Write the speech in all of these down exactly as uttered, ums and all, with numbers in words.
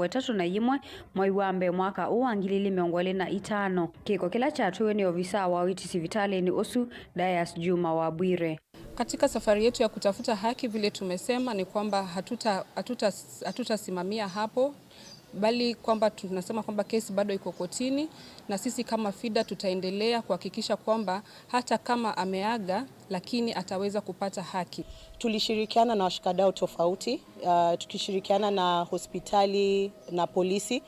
ĩtatũ na yĩmwe mwei wa mbee mwaka ũũ wa ngili ilĩ mĩongo ĩlĩ na itano, kĩko kĩla kyatwĩwe nĩ ovisaa wa ũiiti sivitalĩnĩ ũsu, Dias Juma Wabwire. Katika safari yetu ya kutafuta haki, vile tumesema ni kwamba hatuta, hatuta, hatutasimamia hapo, bali kwamba tunasema kwamba kesi bado iko kotini, na sisi kama FIDA tutaendelea kuhakikisha kwamba hata kama ameaga, lakini ataweza kupata haki. Tulishirikiana na washikadau tofauti, uh, tukishirikiana na hospitali na polisi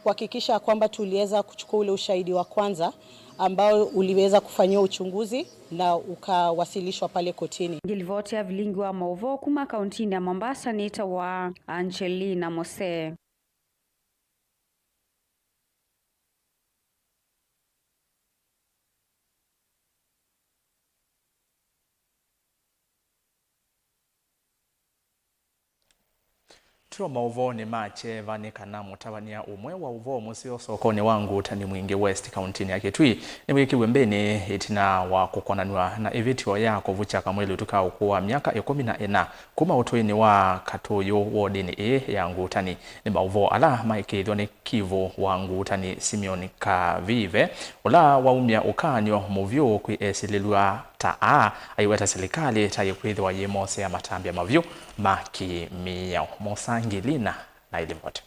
kuhakikisha kwamba tuliweza kuchukua ule ushahidi wa kwanza ambao uliweza kufanyiwa uchunguzi na ukawasilishwa pale kotini. Ngilivoti ya vilingi wa mauvoo kuma kauntinĩ ya Mombasa nĩtawa Angelina Mose. Twĩ o maũvoonĩ ma kyeva nĩ kana mũtavany'a ũmwe wa ũvoo mũseo sokonĩ wa Ngũtani Mwingĩ West kauntinĩ ya Kitui nĩwĩkiwe mbĩnĩ ĩtina wa kũkonanw'a na ĩvĩtyo ya kũvukya kamwĩlĩtu ka ũkũũ wa myaka ĩkũmi na ĩna kuma ũtũinĩ wa Katũyũ wodinĩ ĩĩ ya Ngũtani. Nĩ maũvoo ala maĩkĩĩthw'a nĩ Kivu wa Ngũtani Simeon Kavive, ũla waumya ũkany'o mũvyũ kwĩ esilĩlw'a ta aa, aiweta silikalĩ ta yĩkwĩthĩwa yĩmosea matambya mavyũ ma kĩ-mĩao. Mosa Ngilina na ilivoti.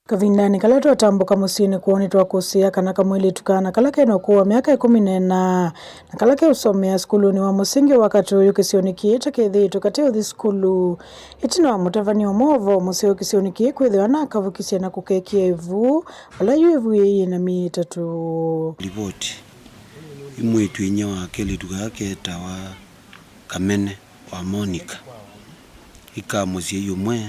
Kavindanĩ kala twatambũka mũsyĩnĩ kwoo, nĩtwakũsĩĩa kana kamwĩlĩtu kana kala kena ũkũũ wa myaka ĩkũmi na ĩna na kala keũsomea sukulunĩ wa mũsingi wa Katũyũ kĩsionĩ kĩĩ ta kethĩĩtwe kate ũthi sukulu. Ĩtina wa mũtavany'a ũmwe wa ũvoo mũseo kĩsionĩ kĩĩ kwĩthĩwa nakavukisye na kũkekĩa ĩvu, vala yu ĩvu yĩĩ yĩna myei ĩtatũ. Livoti imwĩtw'e inyia wa kelĩtu kaa ketawa Kamene wa Monica, ika mũsyai ũmwe,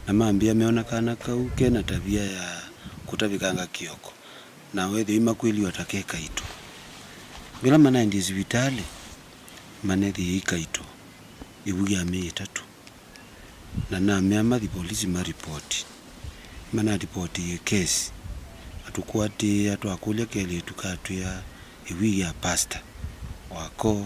na mambĩa meona kana kau kena tavia ya kũtavĩkanga kĩoko, na wethĩa imakwĩliwa ta ke kaitũ. Ĩla manaendie sivitalĩ, manethĩie ikaitũ ĩvu ya myei ĩtatũ, na namea mathi polisi maripoti. Manaripotie kesi, na tũkũatĩĩa twakũlya kelĩtu katwĩa ĩvu ya pasta wako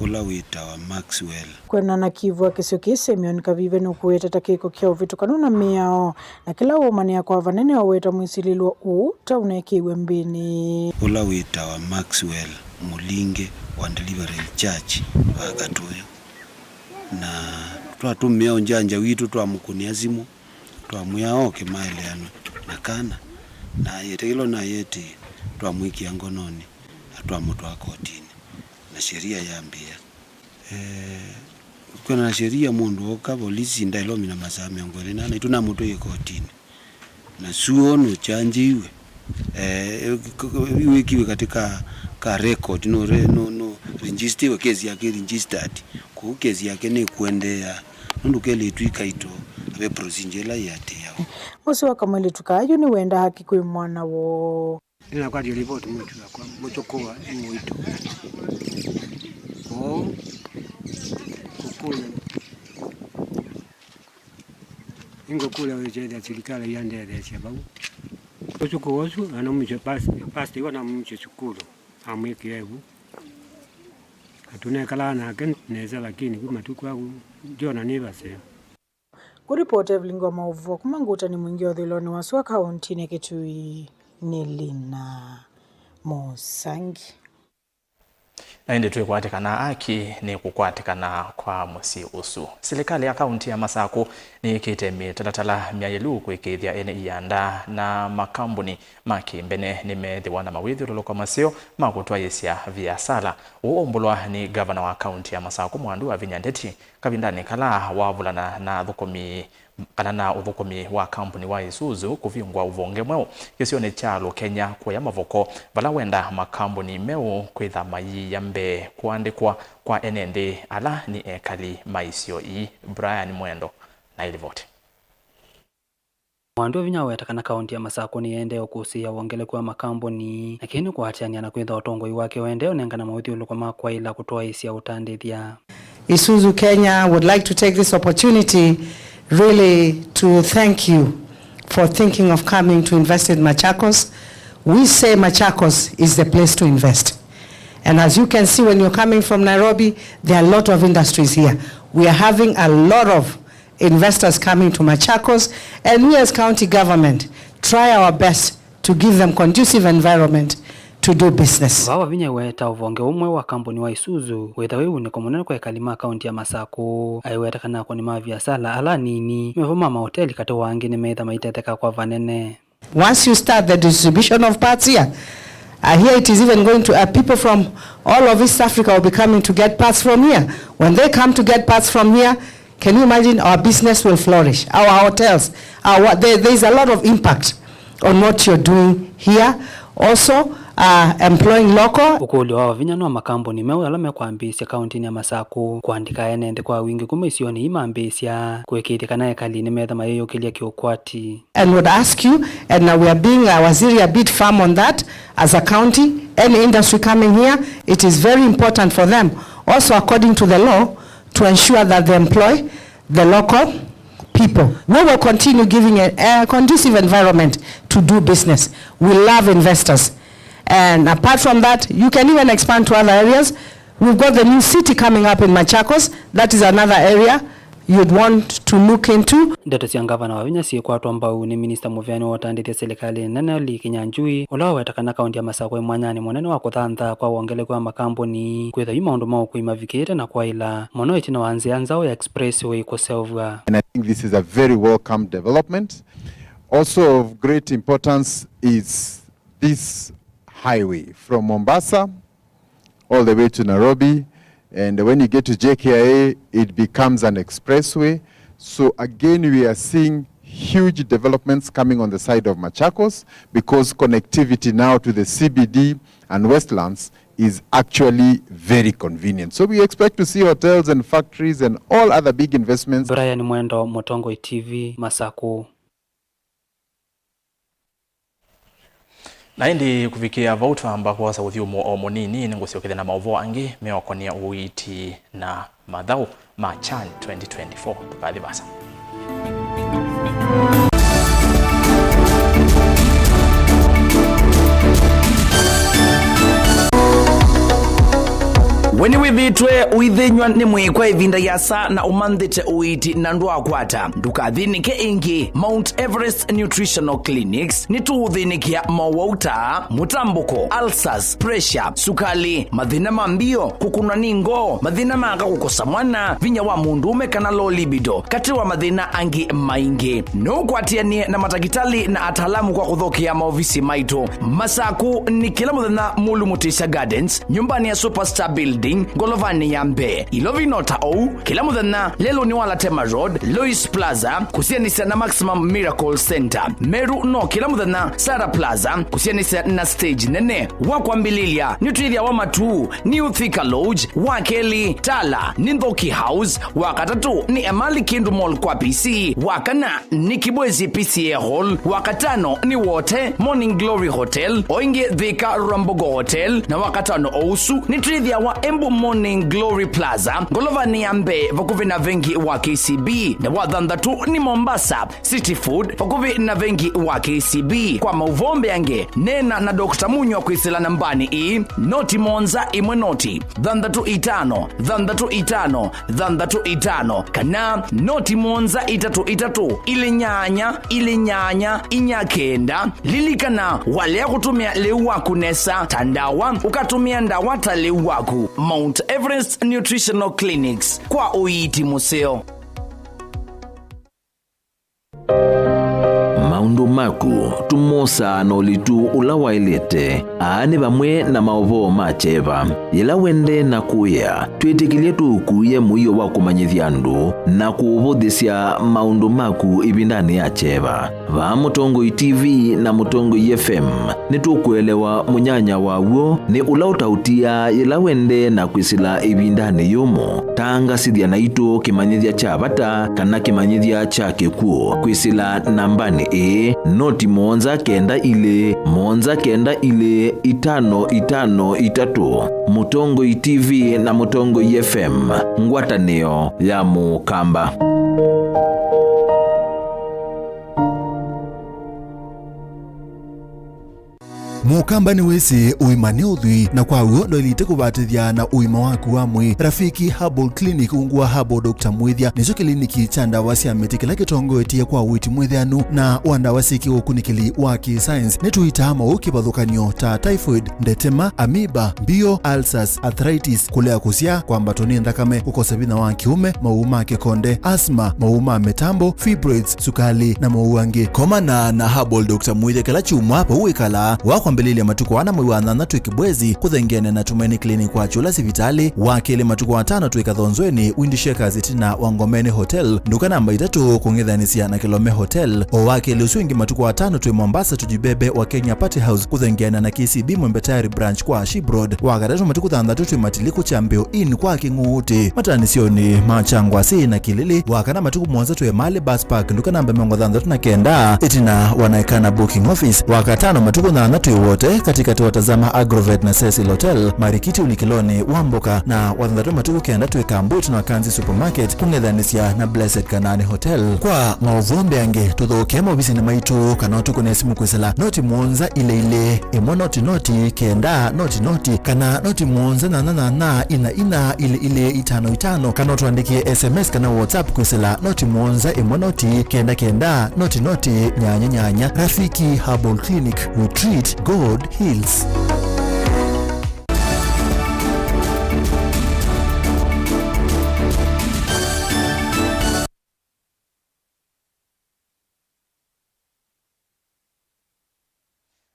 ũla wĩtawa Maxwell. Kwĩanana na Kivu wa kĩsio kĩĩ, Simeon Kavive nũkũweta ta kĩko kya ũvĩtũkanu na mĩao, na kĩla waumanĩa kwa vanene waweta mwĩsilĩlwa ũũ ta ũnekĩiwe mbĩnĩ. Ũla wĩtawa Maxwell Mũlinge wa Deliverance Church wa Katũyũ, na twatũmĩa ũnjanja witũ, twamũkũnĩa simũ, twamwĩa oke maeleanwe na kana, na ayete kĩla nayetĩe, twamwĩkĩa ngononĩ na twamũtwaa kotinĩ, na sheria yambĩĩa. Eh, kwĩna na sheria, mũndũ ooka volisi ndaĩlomi na masaa mĩongo ĩlĩ na ana, itũ namũtwaie kotinĩ. Na suo nũkyanjĩiwe, eh, wĩkiwe katika ka record, no re-, no, no registiwe, kesi yake registered. Kwoou kesi yake nĩkũendeea, nũndũ kelĩtu ikaitũ ve procedure ĩla yĩatĩĩawa. Mũsyĩ wa kamwĩlĩtu kaa yu nĩwenda haki kwĩ mwana woo. Nĩnakwatile livoti mwĩĩtu wakwa, mũsũkũa nĩ mũito. Kwoou, kũkũlya, nĩngũkũlya wĩkethya silikalĩ yandetheesya vau. Ũsũkũa ũsu, anamũmĩsye pas-, pasta iwa namũmĩsye sukulu, amwĩkĩa ĩvu. Na tũnekalaa nake nesa, lakini kwĩ matukũ avu, ndyona nĩ vaseo. Kũripota vilingi wa maũvoo kuma Ngũtani Mwingĩ ũthũĩlonĩ wa sua kaũntinĩ ya Kitui, nĩ Lina Mũsangi. Na ĩndĩ twĩkwatĩkana aki nĩ kũkwatĩkana kwa mũsyĩ ũsu. Silikalĩ ya kaũnti ya Masakũ nĩyĩkĩte mĩtalatala myaĩlu kũĩkĩĩthya ene ianda na makambuni ma kĩmbene nĩmeethĩwa na mawĩthyũlũlũko maseo ma kũtwaĩĩsya viasala. Ũu waumbũlwa nĩ ngavana wa kaũnti ya Masakũ Mwandu Wavinya Ndeti kavindanĩ kala wavulana na athũkũmi, kana na ũthũkũmi wa kambuni wa Isuzu kũvingwa ũvonge mweũ kĩsionĩ kya Lũkenya kũya Mavoko, vala wenda makambuni meũ kwĩtha mayiia mbee kũandĩkwa kwa ene nthĩ ala nĩ ekali ma isio ii. Brian Mwendo na ĩlivoti. Mwandu Wavinya aweta kana kaũnti ya Masakũ nĩyĩendee ũkũsĩĩa wongeleku wa makambuni, na kĩĩ nĩ kũatĩanĩa na kwĩtha ũtongoi wake ũendee ũnengana mawĩthyũlũlũko ma kwaĩla kũtwaĩĩsya ũtandĩthya. Isuzu Kenya would like to take this opportunity really to thank you for thinking of coming to invest in Machakos. We say Machakos is the place to invest. And as you can see, when you're coming from Nairobi, there are a lot of industries here. We are having a lot of investors coming to Machakos, and we as county government try our best to give them conducive environment to do business. Vaa Wavinya aiweta ũvonge ũmwe wa kambuni wa Isuzu wĩtha wĩ wunĩko mũnene kwa ekali ma kaunti ya Masakũ. Aiweta kana akũni ma viasala ala anini me vo ma maoteli katĩ wa angĩ nĩmetha maitetheka kwa vanene. Once you start the distribution of parts here, I hear it is even going to, uh, people from all of East Africa will be coming to get parts from here. When they come to get parts from here, can you imagine, our business will flourish, our hotels, our, there, there is a lot of impact on what you're doing here. Also, uh, employing local. Ũkũlyo wa Wavinya nĩ wa makambuni meũ ala mekwambĩĩsya kauntinĩ ya Masakũ kũandĩka ene nthĩ kwa wingĩ kuma isionĩ ii mambĩĩsya kũĩkĩĩthya kana ekali nĩmetha mayĩyũkĩlya kĩũkwati. And would ask you, and now we are being, uh, Waziri, a bit firm on that as a county. Any industry coming here, it is very important for them, also according to the law, to ensure that they employ the local people. We will continue giving a, a conducive environment to do business. We love investors. And apart from that, you can even expand to other areas. We've got the new city coming up in Machakos. That is another area you'd want to look into. Ndeto sya ngavana Wavinya syĩkwatwa mbau nĩ minista mũveani wa ũtandĩthya silikalĩ nene Lee Kinyanjui, ũla waweta kana kaunti ya Masakũ ĩ mwanyanĩ mũnene wa kũthanthaa kwa wongeleku wa makambuni, kwĩtha yu maũndũ ma ũkui mavikĩte na kwaĩla mũno ĩtina wa nzĩa nzaũ ya expressway kũseũvw'a. And I think this is a very welcome development. Also of great importance is this highway from Mombasa all the way to Nairobi. And when you get to J K I A, it becomes an expressway. So again, we are seeing huge developments coming on the side of Machakos because connectivity now to the C B D and Westlands is actually very convenient. So we expect to see hotels and factories and all other big investments. Brian Mwendo, Mũtongoi T V, Masakũ. Na ĩndĩ kũvikĩa vau twamba kwosa ũthyũmũo o mũnini, nĩngũsyokethya na maũvoo angĩ meũkonĩa ũiiti na mathaũ ma Chan twenty twenty-four. Ndũkathi vaasa. We nĩwĩthĩĩtwe ũithĩnyw'a nĩ mwĩĩ kwa ĩvinda yĩasa na ũmanthĩte ũiiti na ndwakwata? Ndũkathĩnĩke ĩngĩ. Mount Everest Nutritional Clinics nĩtũũthĩnĩkĩa mowau ta mũtambũko, ulcers, pressure, sukali, mathĩna ma mbio, kũkũnwa nĩ ngoo, mathĩna ma aka kũkosa mwana, vinya wa mũndũũme kana low libido, katĩ wa mathĩna angĩ maingĩ. No ũkwatĩanĩe na matakĩtalĩ na ataalamu kwa kũthokea maovisi maitũ. Masakũ nĩ kĩla mũthenya Mulu Mutisya Gardens, nyũmbanĩ ya Superstar Building, ngolovanĩ ya mbee. Ilovi no ta ũu, kĩla mũthenya lelũnĩ wa Latema Road, Lois Plaza, kũsianĩsya na Maximum Miracle Center. Meru no kĩla mũthenya Sarah Plaza, kũsianĩsya na stage nene. Wa kwambĩlĩlya, nĩtwĩthĩawa Matuu, New Thika Lodge, wa kelĩ Tala, nĩ Nthoki House, wa katatũ nĩ Emali Kindu Mall kwa P C, wa kana nĩ Kibwezi P C A Hall, wa katano nĩ Wote Morning Glory Hotel, o ĩngĩ Thika Rwambogo Hotel, na wa katano o ũsu nĩtwĩthĩawa Embu Morning Glory Plaza, ngolovanĩ ya mbee vakuvĩ na vengi wa K C B, na wa thanthatũ nĩ Mombasa City Food, vakuvĩ na vengi wa K C B. Kwa maũvoo mbeange, neena na Doctor Munywa kwĩsĩla nambanĩ ĩĩ, noti mũonza ĩmwe noti, thanthatũ itano, thanthatũ itano, thanthatũ itano, kana noti mũonza itatũ itatũ, ilĩ nyanya, ilĩ nyanya, inya kenda. Lilikana, walea kũtũmĩa lĩu waku nesa ta ndawa, ũkatũmĩa ndawa ta lĩu waku. Mount Everest Nutritional Clinics, kwa ũiiti mũseo. Maũndũ maku tũmosaa na ũlitu ũla waĩlĩte. Aa nĩ vamwe na maũvoo ma kyeva. Yĩla wendee na kũĩa, twĩtĩkĩlye tũũkuĩe mũio wa kũmanyĩthya andũ na kũũvũthĩsya maũndũ maku ĩvindanĩ ya kyeva. Vaa Mũtongoi T V na Mũtongoi F M, nĩtũkũelewa mũnyanya wa w'o nĩ ũla ũtaũtiaa yĩla wendee na kwĩsĩla ĩvindanĩ yũmũ. Tangasĩthya naitũ kĩmanyĩthya kya vata kana kĩmanyĩthya kya kĩkw'ũ kwĩsĩla nambanĩ ĩĩ, noti mũonza kenda ilĩ, mũonza kenda ilĩ, itano itano itatũ. Mũtongoi T V na Mũtongoi F M, ngwatanĩo ya Mũkamba. Mũkamba nĩwĩsĩ ũima nĩ ũthwii, na kwa w'o ndwaĩlĩte kũvatĩthya na ũima waku wa mwĩĩ. Rafiki Herbal Clinic, ungu wa Herbal Doctor Mwĩthya, nĩkyo kĩliniki kya ndawa sya mĩtĩ kĩla kĩtongoetye kwa ũiiti mwĩthĩanu na wa ndawa syĩ kĩũkunĩkĩli wa kĩ-science. Nĩtũitaa maũũ kĩvathũkany'o ta typhoid, ndetema, amoeba, mbio, ulcers, arthritis, kũlea kũsyaa, kwambatwa nĩ nthakame, kũkosa vinya wa kĩũme, maũũ ma kĩkonde, asthma, maũũ ma mĩtambo, fibroids, sukali, na maũũ angĩ. Komana na Herbal Doctor Mwĩthya kĩla kyumwa vau wĩkalaa. Wa kwambĩlĩlya matukũ ana mwei wa nyanya twĩ Kibwezi, kũthengeene na Tumaini Clinic wa Kyũla sivitalĩ. Wa kelĩ matukũ atano twĩ Kathonzweni, Windshakers ĩtina wa Ngomeni Hotel. Nduka namba itatũ kũng'ethanĩsya na Kilome Hotel. O wa kelĩ ũsu ĩngĩ matukũ atano twĩ Mombasa Tujibebe wa Kenya Party House, kũthengeana na K C B Mwembe Tayari Branch kwa Ship Road. Wa katatũ matukũ thanthatũ twĩ Matiliku Kyambĩo Inn kwa Kĩng'uutĩ, matanĩsyonĩ ma Kyangwasĩ na Kĩlĩlĩ. Wa kana matukũ mũonza twĩ Mali Bus Park, nduka namba mĩongo thanthatũ na kenda, ĩtina wa Naikana Booking Office. Wa katano matukũ nyanya twĩ Wote, katĩkatĩ wa Tazama Agrovet na Cecil Hotel, Marikiti ũlikĩlonĩ wa mboka. Na wa thanthatũ matukũ kenda twĩ Kambu, ĩtina wa Kanzi Supermarket, kũng'ethanĩsya na Blessed Kanani Hotel. Kwa maũvoo mbeange, tũthokee maovisinĩ maitũ kana ũtũkũne simũ kwĩsĩla noti mũonza ilĩ ilĩ, ĩmwe noti noti, kenda noti noti, kana noti mũonza nyanya nyanya, inya inya, ilĩ ilĩ, itano itano, kana ũtũandĩkĩe S M S kana WhatsApp kwĩsĩla noti mũonza, ĩmwe noti, kenda kenda, noti noti, nyanya nyanya. Rafiki Herbal Clinic, we treat, God heals.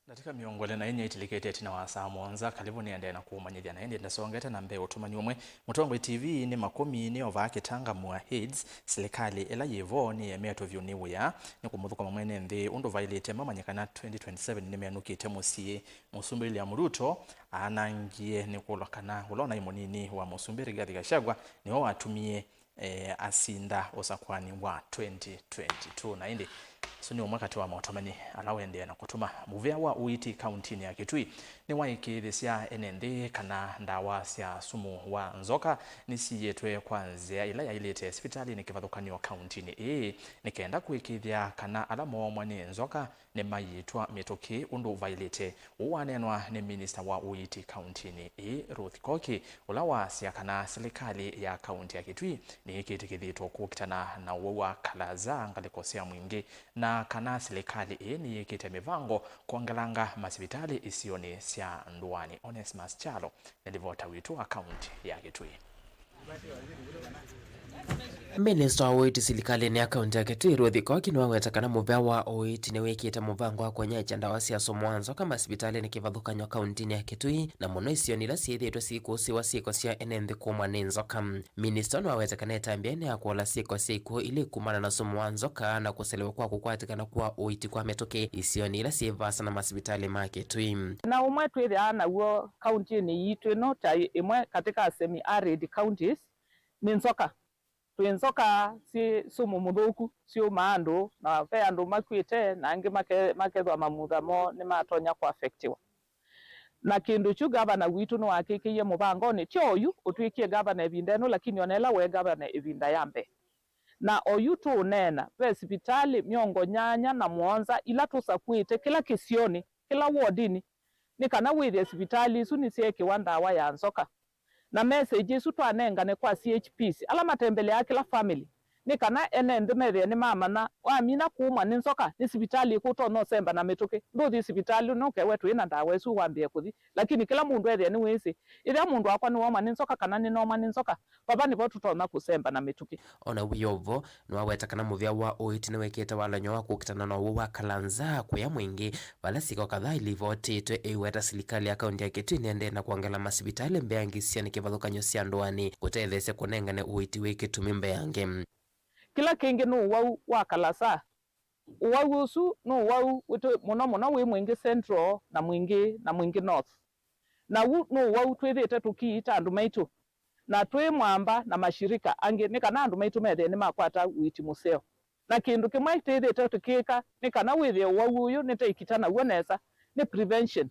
Ndatĩka mĩongo ĩlĩ na inya itilĩkĩte ĩtina wa saa mũonza. Kalĩvu nĩendee na kũũmanyĩthya, na ĩndĩ ndasongete na mbee ũtũmani ũmwe. Mũtongoi T V nĩ makũmi nĩovaa kĩtangamua AIDS. Silikalĩ ĩla yĩ vo nĩyemetwe vyũ nĩ wĩa, nĩ kũmũthũkũma mwene nthĩ ũndũ vaĩlĩte. Mamanye kana twenty twenty-seven nĩmenũkĩte mũsyĩ. Mũsumbĩ William Ruto aanangie nĩ kũlwa kana ũla ũnaĩ mũnini wa mũsumbĩ Rigathi Gachagua nĩwe watumie eh, asinda ũsakũani wa twenty twenty-two. Na ĩndĩ, ũsu nĩ ũmwe katĩ wa maũtũmani ala ũendee na kũtuma mũvĩa wa ũiiti kauntinĩ ya Kitui nĩwaĩkĩĩthĩsya ene nthĩ kana ndawa sya sumu wa nzoka nĩsiĩtwe kwa nzĩa ĩla yaĩlĩte sivitalĩnĩ kĩvathũkany'o kauntinĩ ĩĩ, nĩ kenda kũĩkĩĩthya kana ala moomwa nĩ nzoka nĩmaiĩtwa mĩtũkĩ ũndũ vaĩlĩte. Ũu waneenwa nĩ minista wa ũiiti kauntinĩ ĩĩ, Ruth Koki, ũla waasya kana silikalĩ ya kaunti ya Kitui nĩyĩkĩte kĩthito kũkitana na ũwau wa kalaza ngalĩko sya mwingĩ, na kana silikalĩ ĩĩ nĩyĩkĩte mĩvango kwongelanga masivitalĩ isionĩ sya ndũanĩ. Onesmus Kyalo nĩ livota witũ wa kaunti ya Kitui. Minista wa ũiiti silikalĩnĩ ya kaunti ya Kitui, Ruth Koki, nĩwaweta kana mũvea wa ũiiti nĩwĩkĩte mũvango wa kũnyaĩĩkya ndawa sya sumu wa nzoka masivitalĩnĩ kĩvathũkany'o kauntinĩ ya Kitui, na mũno isionĩ ila syĩthĩĩtwe siikũsĩĩwa syĩko sya ene nthĩ kũmwa nĩ nzoka. Minista nĩwaweta kana ĩtambya nĩ ya kũola syĩko sya ikw'ũ ila ikumana na sumu wa nzoka na kũselewa kwa kũkwatĩkana kwa ũiiti kwa mĩtũkĩ isionĩ ila syĩ vaasa na masivitalĩ ma Kitui. Na ũmwe twĩthĩaa naw'o kauntinĩ yitũ ĩno ta ĩmwe katĩ ka semi-arid counties, nĩ nzoka. Twĩ nzoka syĩ sumu mũthũku, syũmaa andũ, na ve andũ makw'ĩte, na angĩ make-, makethwa mamutha moo nĩmatonya kũaffectiwa. Na kĩndũ kyu gavana witũ nĩwakĩkĩie mũvangonĩ, ti oyu ũtw'ĩkie gavana ĩvinda ĩno, lakini ona ĩla we gavana ĩvinda ya mbee. Na oyu tũũneena, ve sivitalĩ mĩongo nyanya na mũonza ila tũsakuĩte kĩla kĩsionĩ, kĩla wodinĩ, nĩ kana wĩthĩe sivitalĩ isu nĩsyeekĩwa ndawa ya nzoka. Na message ĩsu twanengane kwa C H Ps ala matembeleaa kĩla family, nĩ kana ene nthĩ methĩe nĩmamanya, wamina kũũmwa nĩ nzoka, nĩ sivitalĩ ĩkũ ũtonya ũsemba na mĩtũkĩ. Ndũthi sivitalĩ ũnũke we twĩ na ndawa ĩsu wambĩe kũthi. Lakini kĩla mũndũ ethĩe nĩwĩsĩ, ĩthĩa mũndũ wakwa nĩwaũmwa nĩ nzoka kana nĩnoomwa nĩ nzoka, vava nĩvo tũtonya kũsemba na mĩtũkĩ. O na wĩ o vo, nĩwaweta kana mũvĩa wa ũiiti nĩwĩkĩte walany'o wa kũkitana na ũwau wa kalanza kũya mwingĩ, vala syĩko kadhaa ilivotĩtwe iweta silikalĩ ya kaunti ya Kitui nĩendee na kwongela masivitalĩ mbeange isionĩ kĩvathũkany'o sya ndũanĩ kũtetheesya kũnengane ũiiti wĩ kĩtumi mbeange. Kĩla kĩngĩ nĩ ũwau wa kalasa. Ũwau ũsu nĩ ũwau wĩtũ mũno mũno wĩ mwingĩ Central na mwingĩ, na mwingĩ North. Na ũu nĩ ũwau twĩthĩĩte tũkiita andũ maitũ, na twĩ mwamba na mashirika angĩ, nĩ kana andũ maitũ methĩe nĩmakwata ũiiti mũseo. Na kĩndũ kĩmwe twĩthĩĩte tũkĩka nĩ kana wĩthĩe ũwau ũyũ nĩtũikita naw'o nesa, nĩ prevention.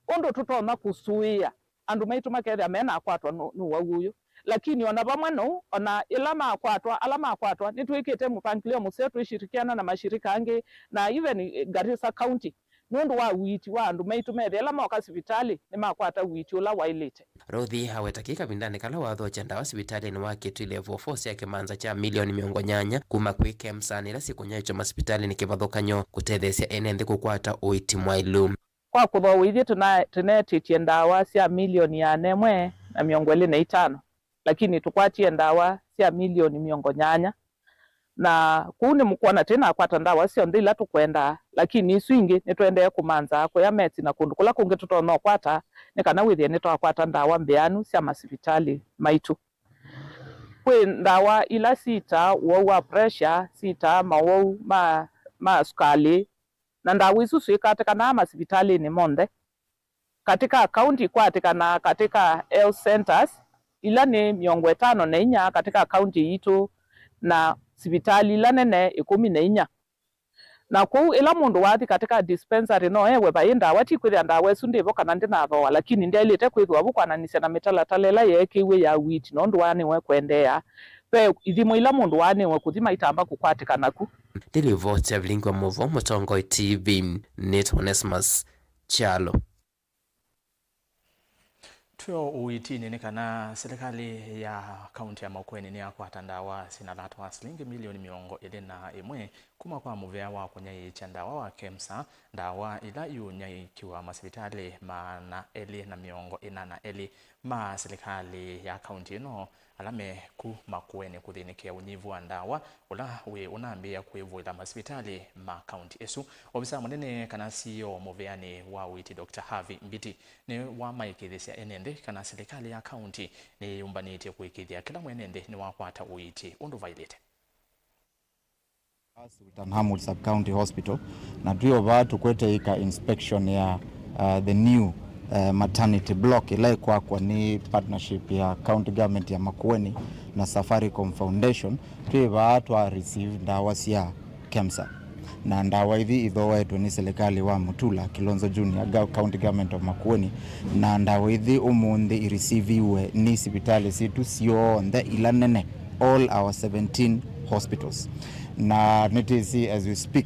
Ũndũ tũtonya kũsũĩa andũ maitũ makethĩa menakwatwa nĩ, nĩ ũwau ũyũ. Lakini ona vamwe na ũu, ona ĩla makwatwa, ala makwatwa, nĩtwĩkĩte mũvangĩlĩo mũseo twĩshirikiana na mashirika angĩ, na even, eh, Garissa County, nũndũ wa ũiiti wa andũ maitũ methĩa ĩla moka sivitalĩ nĩmakwata ũiiti ũla waĩlĩte. Ruthi aweta kĩĩ kavindanĩ kala wathokya ndawa sivitalĩnĩ wa Kĩtu Level four sya kĩmanza kya milioni mĩongo nyanya kuma kwĩ KEMSA na ila syĩkũnyaĩĩkya masivitalĩnĩ kĩvathũkany'o kũtetheesya ene nthĩ kũkwata ũiiti mwaĩlu. Kwa kũthooa ithyĩ tũna-, tũneetĩtye ndawa sya milioni ĩana ĩmwe na mĩongo ĩlĩ na itano, lakini tũkwatie ndawa sya milioni mĩongo nyanya. Na kũu nĩmũkwona tũinakwata ndawa syonthe ila tũkwendaa, lakini isu ingĩ nĩtũendee kũmanza kũya Mets na kũndũ kũla kũngĩ tũtonya ũkwata nĩ kana wĩthĩe nĩtwakwata ndawa mbĩanu sya masivitalĩ maitũ. Kwĩ ndawa ila sitaa ũwau wa pressure, sitaa mawau ma, ma sukalĩ, na ndawa isu syĩkatĩkanaa masivitalĩnĩ monthe. Katika kaunti ikwatĩkanaa katika health centers, ila nĩ mĩongo ĩtano na inya katika kaunti yitũ, na sivitalĩ ila nene ĩkũmi na inya. Na kũu ĩla mũndũ wathi katika dispensary no ewe vai ndawa, ti kwĩthĩa ndawa ĩsu ndĩvo kana ndĩnathooa, lakini ndyaĩlĩte kwĩthĩwa vu kwananisya na mĩtalatala ĩla yeekĩiwe ya ũiiti nũndũ waanĩwe kũendeea. Ve ithimo ila mũndũ waanĩwe kũthima itamba kũkwatĩka naku. Ndĩ livoti ya vilingi wa mũvo Mũtongoi T V, nĩtwa Onesmus Kyalo. Twĩ o ũitinĩ nĩ kana silikalĩ ya kaunti ya Makueni nĩyakwata ndawa syĩna thata wa silingi milioni mĩongo ĩlĩ na ĩmwe kuma kwa mũvea wa kũnyaĩĩkya ndawa wa KEMSA, ndawa ila iũnyaĩĩkĩwa masivitalĩ maana elĩ na mĩongo ĩna na elĩ ma silikalĩ ya kaunti ĩno, ala me ku Makueni kũthĩnĩkĩa ũnyivu wa ndawa ũla wĩ ũnambĩĩa kwĩvũĩla masivitalĩ ma kaunti ĩsu. Ovisaa mũnene kana C E O mũvĩanĩ wa ũiiti, Doctor Harvey Mbiti, nĩwamaĩkĩĩthĩsya ene nthĩ kana silikalĩ ya kaunti nĩyĩyũmbanĩtye kũĩkĩĩthya kĩla mwene nthĩ nĩwakwata ũiiti ũndũ vaĩlĩte. Sultan Hamud Sub-County Hospital, na twĩ o vaa tũkwete ĩka inspection ya, uh, the new, uh, maternity block ĩla ĩkwakwa nĩ partnership ya County Government ya Makueni na Safaricom Foundation. Twĩ vaa twa receive ndawa sya KEMSA, na ndawa ithi ithooetwe nĩ silikalĩ wa Mutula Kilonzo Junior, Gov-, County Government of Makueni, na ndawa ithi ũmũnthĩ ireceiviwe nĩ sivitalĩ sitũ syonthe ila nene, all our seventeen hospitals. Na nĩtĩsĩ, as we speak,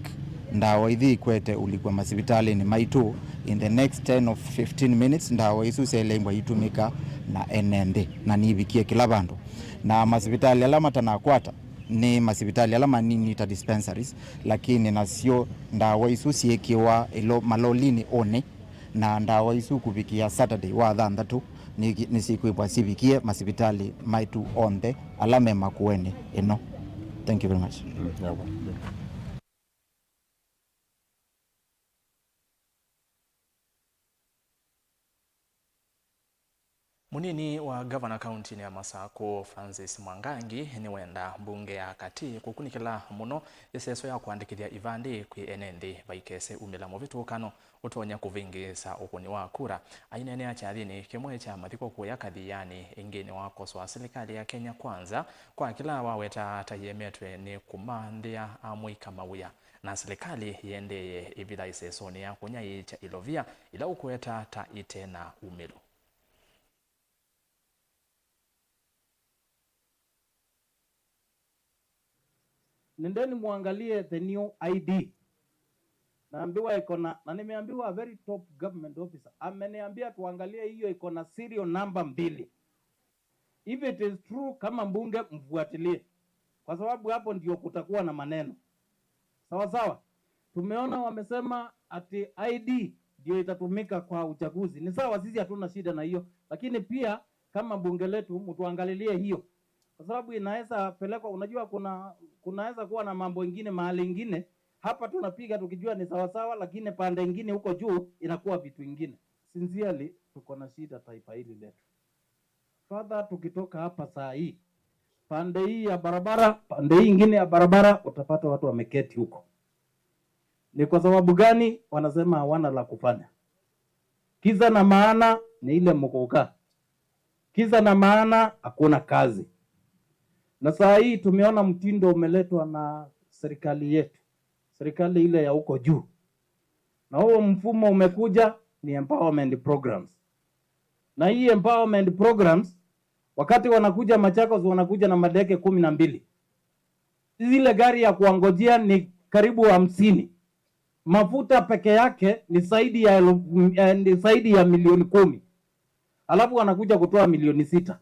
ndawa ithi ikwete ũlikwa masivitalĩnĩ maitũ. In the next ten or fifteen minutes, ndawa isu syaĩlĩmbwa itũmĩka na ene nthĩ, na nivikie kĩla vandũ. Na masivitalĩ ala matanakwata nĩ masivitalĩ ala manini ta dispensaries, lakini nasyo ndawa isu syĩkĩwa ilo-, malolinĩ ũnĩ, na ndawa isu kũvikĩa Saturday wa thanthatũ nĩ-, nĩsikwĩvwa sivikie masivitalĩ maitũ onthe ala me Makueni ĩno. Thank you very much. Mm, yeah, well, yeah. Mũnini wa ngavana kauntinĩ ya Masakũ, Francis Mwangangi, nĩwenda mbunge ya katĩ kũkunĩkĩla mũno ĩseso ya kũandĩkĩthya ivandĩ kwĩ ene nthĩ vaikese umĩla mũvĩtũkano ũtonya kũvĩngĩĩsa ũkũni wa kura. Aineenea kyathĩnĩ kĩmwe kya mathiko kũya Kathiani, ĩngĩ nĩwakosoa silikalĩ ya Kenya Kwanza kwa kĩla waweta ta yĩemetwe nĩ kũmanthĩa amũika mawĩa, na silikalĩ yĩendeeye ĩvitha ĩsesonĩ ya kũnyaĩĩkya ilovia ila ũkweta ta ite na umĩlo. Nendeni muangalie the new I D. Naambiwa iko na, na nimeambiwa a very top government officer ameniambia tuangalie hiyo iko na serial number mbili. If it is true, kama mbunge mfuatilie, kwa sababu hapo ndio kutakuwa na maneno. Sawa sawa. Tumeona wamesema ati I D ndio itatumika kwa uchaguzi. Ni sawa, sisi hatuna shida na hiyo, lakini pia kama bunge letu mtuangalilie hiyo, kwa sababu inaweza pelekwa. Unajua, kuna, kunaweza kuwa na mambo ingine mahali ingine. Hapa tunapiga tukijua ni sawa sawa, lakini pande ingine huko juu inakuwa vitu ingine. Sincerely, tuko na shida taifa hili letu. Further, tukitoka hapa saa hii, pande hii ya barabara, pande hii ingine ya barabara, utapata watu wameketi huko. Ni kwa sababu gani? Wanasema hawana la kufanya. Kisa na maana ni ile mkuka. Kisa na maana hakuna kazi. Na saa hii tumeona mtindo umeletwa na serikali yetu, serikali ile ya huko juu. Na huo mfumo umekuja ni empowerment programs. Na hii empowerment programs, wakati wanakuja Machakos, wanakuja na madege kumi na mbili. Zile gari ya kuwangojea ni karibu hamsini. Mafuta peke yake ni zaidi ya elu-, eh, ni zaidi ya milioni kumi. Alafu wanakuja kutoa milioni sita.